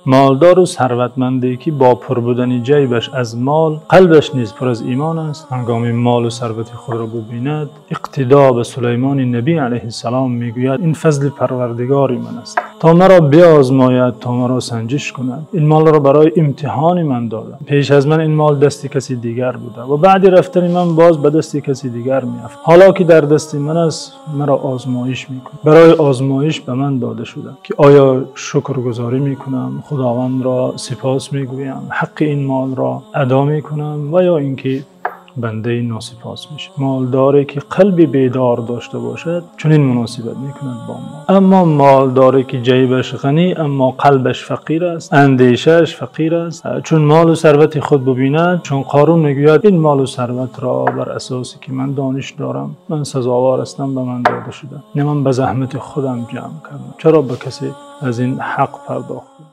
Молдор ва сарватманде ки бо пур будани ҷайбаш аз мол, қалбаш низ пур аз имон аст, ҳангоме мол ва сарвати худро бибинад, иқтидо ба Сулаймони набӣ алайҳиссалом мегӯяд: ин фазли Парвардигори ман аст, то маро биозмояд, то маро санҷиш кунад. Ин молро барои имтиҳони ман додааст. Пеш аз ман ин мол дасти касе дигар буда ва баъд рафтани ман боз ба дасти касе дигар меафтад. Ҳоло ки дар дасти ман аст, маро озмоиш мекунад. Барои озмоиш ба ман дода шуда ки оё шукргузорӣ мекунам, Худовандро сипос мегӯям, ҳаққи ин молро адо мекунам ва ё инки бандаи носипос мешавам. Молдоре ки қалби бедор дошта бошад, чунин муносибат мекунад бо мол. Аммо молдоре ки ҷайбаш ғанӣ аммо қалбаш фақир аст, андешааш фақир аст, чун мол ва сарвати худ бибинад, чун Қорун мегӯяд: ин мол ва сарватро бар асосе ки ман дониш дорам, ман сазовор ҳастам, ба ман дода шуда. На ман ба заҳмати худам ҷамъ кардам. Чаро ба касе аз ин ҳақ пардохт кунам?